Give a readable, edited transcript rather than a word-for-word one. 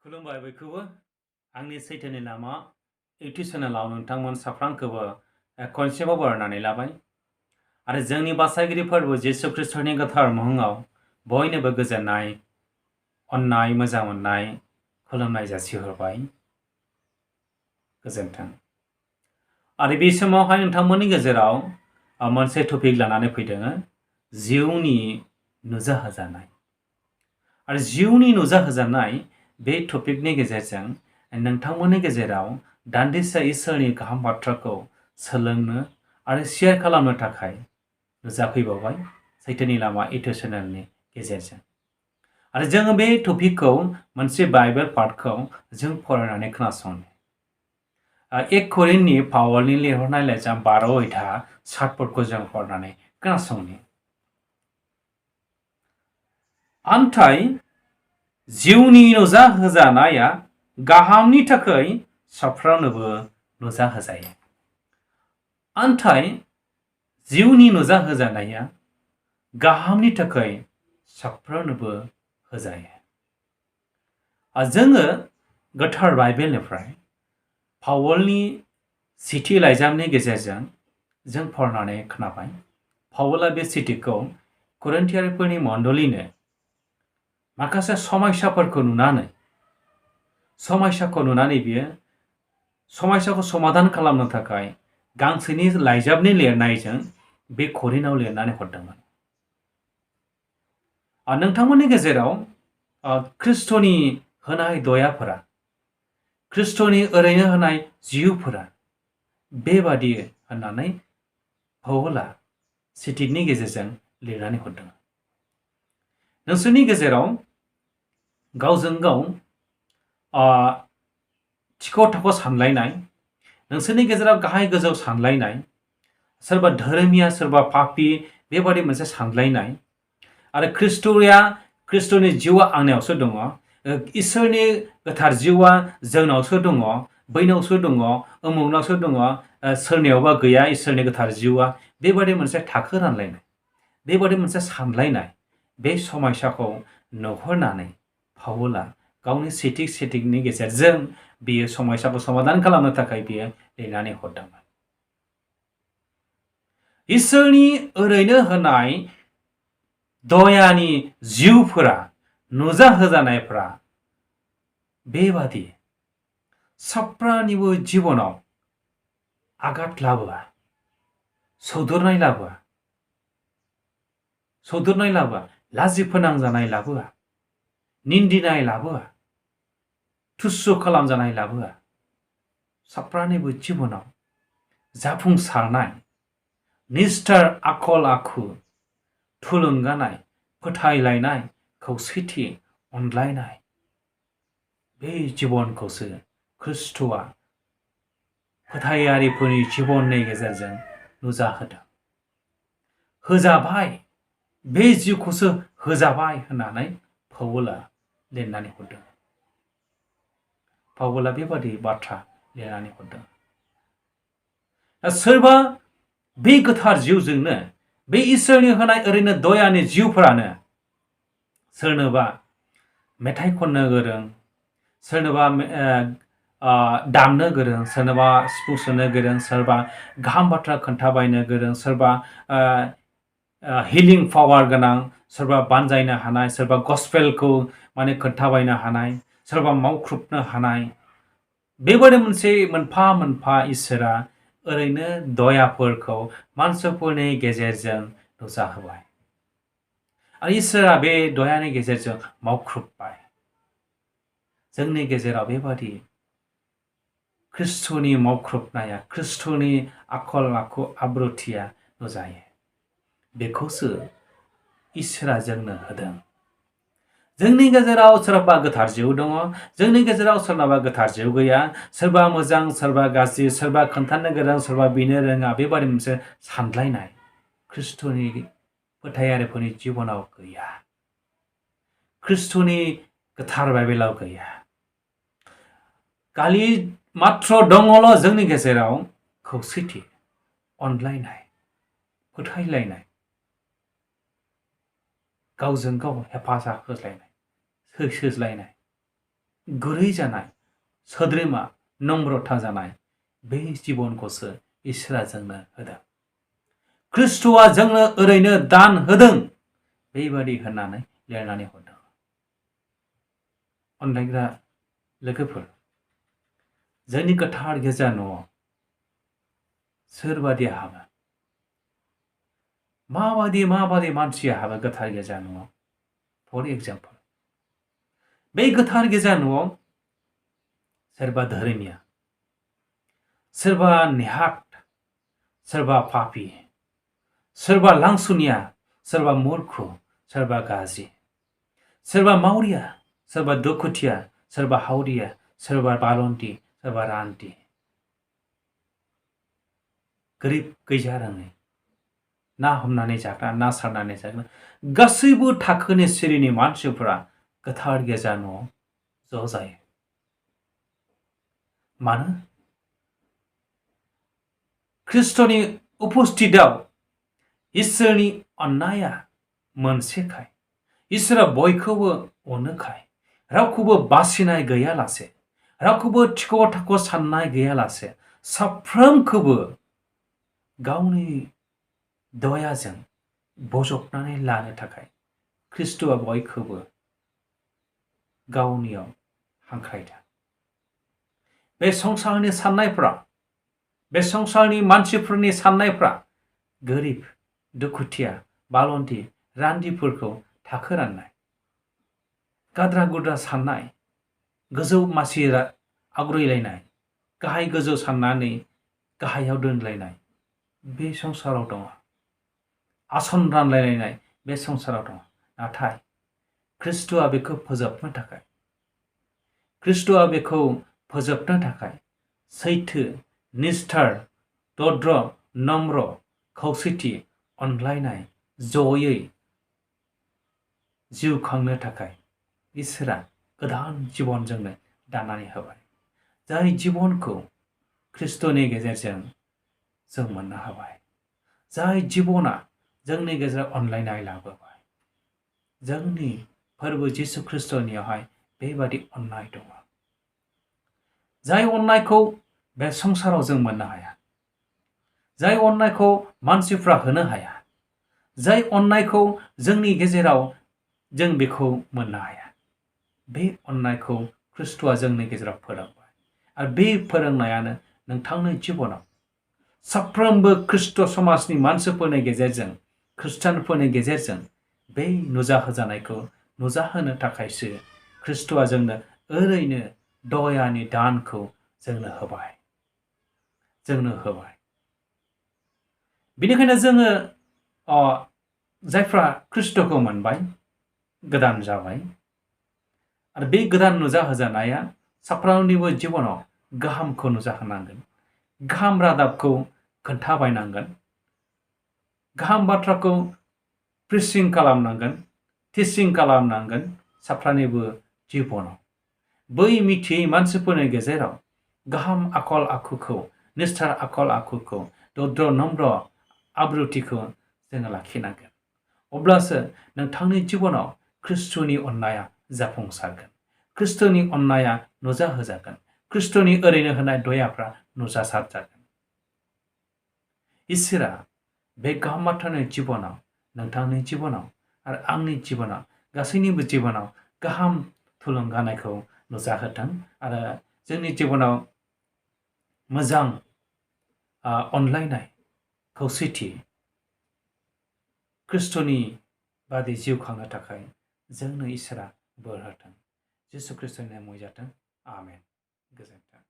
खुलुमबाय बयखौबो आंनि Switwni Lama YouTube चेनेलाव नोंथांमोन साफ्रोमखौबो खनसेबाव बरायनानै लाबाय आरो जोंनि बासायगिरि फोरबो जिसु ख्रिस्टनि गोथार मुङाव बयनोबो गोजोननाय अननाय मोजां मोननाय खुलुमनाय जासिहरबाय गोजोन्थों आरो बे समावहाय नोंथांमोननि गेजेराव मोनसे टपिक लानानै फैदों जिउनि नुजाहोजानाय आरो जिउनि नुजाहोजानाय बे टपिकनि गेजेरजों नोंथांमोननि गेजेराव दान्दिसे इसोरनि गाहाम बाथ्राखौ सोलोंनो आरो शेयार खालामनो थाखाय नुजाफैबावबाय Switwni Lama YouTube चेनेलनि गेजेरजों आरो जोङो बे टपिकखौ मोनसे बाइबेल पार्टखौ जों फरायनानै खोनासंनो 1 करिन्थनि पावलनि लिरहरनाय लाइजाम 12 अध्याय 7 पदखौ जों फरायनानै खोनासंनो आन्थाय जिउनि नुजाहोजानाया गाहामनि थाखाय साफ्रोमनोबो नुजाहोजायो आन्थाय जिउनि नुजाहोजानाया गाहामनि थाखाय साफ्रोमनोबो होजायो जोङो गोथार बाइबेलनिफ्राय पावलनि सिथि लाइजामनि गेजेरजों जों फरायनानै खोनाबाय पावला बे सिथिखौ करिन्थियारिफोरनि मण्डलिनो माखासे समस्याफोरखौ नुनानै बियो समस्याखौ समाधान खालामनो थाखाय गांसेनि लाइजामनि लिरनायजों बे करिन्थआव लिरनानै हरदोंमोन नोंथांमोननि गेजेराव ख्रिस्टनि होनाय दयाफोरा ख्रिस्टनि ओरैनो होनाय जिउफोरा बेबादि होननानै पावला सिथिनि गेजेरजों लिरनानै हरदों नोंसोरनि गेजेराव गावजों गाव थिख' थाख' सानलायनाय नोंसोरनि गेजेराव गाहाय गोजौ सानलायनाय सोरबा धोरोमिया सोरबा पापी बेबादि मोनसे सानलायनाय आरो ख्रिस्टनि जिउआ आंनियावसो दङ इसोरनि गोथार जिउआ जोंनावसो दङ बैनावसो दङ उमुगनावसो दङ सोरनियावबा गैया इसोरनि गोथार जिउआ बेबादि मोनसे थाखो रानलायनाय बेबादि मोनसे सानलायनाय बे समस्याखौ नुहुरनानै पावला गावनि सिथिकनि गेजेरजों बियो समस्याखौ समाधान खालामनो थाखाय बियो लिरनानै हरदोंमोन इसोरनि ओरैनो होनाय दयानि जिउफोरा नुजाहोजानायफोरा बेबादि साफ्रानिबो जिबनाव आघात लाबोआ सौदुरनाय लाबोआ लाजि फोनांजानाय लाबोआ निन्दिनाय लाबोआ तुस्स' खालामजानाय लाबोआ साफ्रानिबो जिबनाव जाफुंसारनाय निस्थार आखल आखु थुलुंगानाय फोथायलायनाय खौसेथि अनलायनाय बे जिबनखौसो ख्रिस्ट'आ फोथायारिफोरनि जिबननि गेजेरजों नुजाहोदों होजाबाय बे जिउखौसो होजाबाय होननानै पावला लिरनानै हरदों पावला बेबादि बाथ्रा लिरनानै हरदों सोरबा बे गोथार जिउजोंनो बे इसोरनि होनाय ओरैनो दयानि जिउफोरानो सोरनोबा मेथाइ खननो गोरों सोरनोबा दामनो गोरों सोरनोबा सिफुं सुनो गोरों सोरबा गाहाम बाथ्रा खोन्थाबायनो गोरों सोरबा हिलिं पावार गोनां सोरबा बानजायनो हानाय सोरबा गस्पेलखौ माने खोन्थाबायनो हानाय सोरबा मावख्रुबनो हानाय बेबादि मोनसे मोनफा मोनफा इसोरा ओरैनो दयाफोरखौ मानसिफोरनि गेजेरजों नुजाहोबाय आरो इसोरा बे दयानि गेजेरजों मावख्रुबबाय जोंनि गेजेराव बेबादि ख्रिस्टनि मावख्रुबनाया ख्रिस्टनि आखल आखु आब्रुथिया नुजायो बेखौसो इसोरा जोंनो होदों जोंनि गेजेराव सोरबा गोथार जिउ दङ जोंनि गेजेराव सोरनाबा गोथार जिउ गैया सोरबा मोजां सोरबा गाज्रि सोरबा खोन्थानो गोरों सोरबा बिनो रोङा बेबादि मोनसे सानलायनाय ख्रिस्टनि फोथायारिफोरनि जिबनाव गैया ख्रिस्टनि गोथार बाइबेलाव गैया खालि मात्र दङल' जोंनि गेजेराव खौसेथि अनलायनाय फोथायलायनाय गावजों गाव हेफाजाब होज्लायनाय होसोज्लायनाय गुरै जानाय सोद्रोमा नम्रता जानाय बे जिबनखौसो इसोरा जोंनो होदों। ख्रिस्ट'आ जोंनो ओरैनो दान होदों बेबादि होननानै लिरनानै हरदों। अनलायग्रा लोगोफोर, जोंनि गोथार गिर्जा न'आव सोरबादि हाबो? माबादि मानसिया हाबो गोथार गिर्जा न'आव? फर एग्जाम्पल, बे गोथार गिर्जा न'आव सोरबा धोरोमिया, सोरबा नेहाथ, सोरबा पापी, सोरबा लांसुनिया, सोरबा मूर्ख, सोरबा गाज्रि, सोरबा मावरिया, सोरबा दुखुथिया, सोरबा हावरिया, सोरबा बालन्ति, सोरबा रान्ति, गोरिब गैजारोङै, ना हमनानै जाग्रा, ना सारनानै जाग्रा, गासैबो थाखोनि सिरिनि मानसिफोरा गोथार गिर्जा न'आव ज' जायो। मानो? ख्रिस्ट'नि उपस्थितियाव इसोरनि अननाया मोनसेखाय, इसोरा बयखौबो अनोखाय, रावखौबो बासिनाय गैयालासे, रावखौबो थिख' थाख' साननाय गैयालासे, साफ्रोमखौबो गावनि दयाजों बजबनानै लानो थाखाय ख्रिस्ट'आ बयखौबो गावनियाव हांख्रायदों। बे संसारनि साननायफ्रा, बे संसारनि मानसिफोरनि साननायफ्रा गोरिब, दुखुथिया, बालन्ति, रान्दिफोरखौ थाखो राननाय, गाद्रा गुद्रा साननाय, गोजौ मासि आवग्रिलायनाय, गाहाय गोजौ साननानै गाहायाव दोनलायनाय बे संसाराव दङ। आसन रानलायलायनाय बे संसाराव दङ। नाथाय ख्रिस्ट'आ बेखौ फोजोबनो थाखाय, ख्रिस्ट'आ बेखौ फोजोबनो थाखाय सैथो, निष्ठार, दद्र, नम्र, खौसेथि, अनलायनाय, जयै जिउ खांनो थाखाय इसोरा गोदान जिबन जोंनो दानानै होबाय। जाय जिबनखौ ख्रिस्ट'नि गेजेरजों जों मोननो हाबाय। जाय जिबना जोंनि गेजेराव अनलायनाय लाबोबाय। जोंनि फोरबो जिसु ख्रिस्ट'नियावहाय बेबादि अननाय दङ। जाय अननायखौ बे संसाराव जों मोननो हाया, जाय अननायखौ मानसिफ्रा होनो हाया, जाय अननायखौ जोंनि गेजेराव जों बेखौ मोननो हाया, बे अननायखौ ख्रिस्ट'आ जोंनि गेजेराव फोरोंबाय। आरो बे फोरोंनायानो नोंथांनि जिबनाव साफ्रोमबो ख्रिस्ट' समाजनि मानसिफोरनि गेजेरजों, खृष्टानफोरनि गेजेरजों बे नुजाहोजानायखौ नुजाहोनो थाखायसो ख्रिस्ट'आ जोंनो ओरैनो दयानि दानखौ जोंनो होबाय। बेनिखायनो जोङो जायफ्रा ख्रिस्ट'खौ मोनबाय, गोदान जाबाय, आरो बे गोदान नुजाहोजानाया साफ्रोमनिबो जिबनाव गाहामखौ नुजाहोनांगोन, गाहाम रादाबखौ खोन्थाबायनांगोन, गाहाम बाथ्राखौ प्रिचिं खालामनांगोन, टिचिं खालामनांगोन साफ्रोमनिबो जिबनाव। बै मिथियै मानसिफोरनि गेजेराव गाहाम आखल आखुखौ, निष्ठार आखल आखुखौ, दद्र नम्र आब्रुथिखौ जोङो लाखिनांगोन। अब्लासो नोंथांनि जिबनाव ख्रिस्ट'नि अननाया जाफुंसारगोन, ख्रिस्ट'नि अननाया नुजाहोजागोन, ख्रिस्ट'नि ओरैनो होनाय दयाफ्रा नुजासार जागोन। इसोरा बे गाहाम बाथ्रानि जिबनाव, नोंथांनि जिबनाव आरो आंनि जिबनाव, गासैनिबो जिबनाव गाहाम थुलुंगानायखौ नुजाहोथों आरो जोंनि जिबनाव मोजां अनलायनाय, खौसेथि, ख्रिस्ट'नि बादि जिउ खांनो थाखाय जोंनो इसोरा बोर होथों। जिसु ख्रिस्ट'नि मुङै जाथों। आमेन। गोजोन्थों।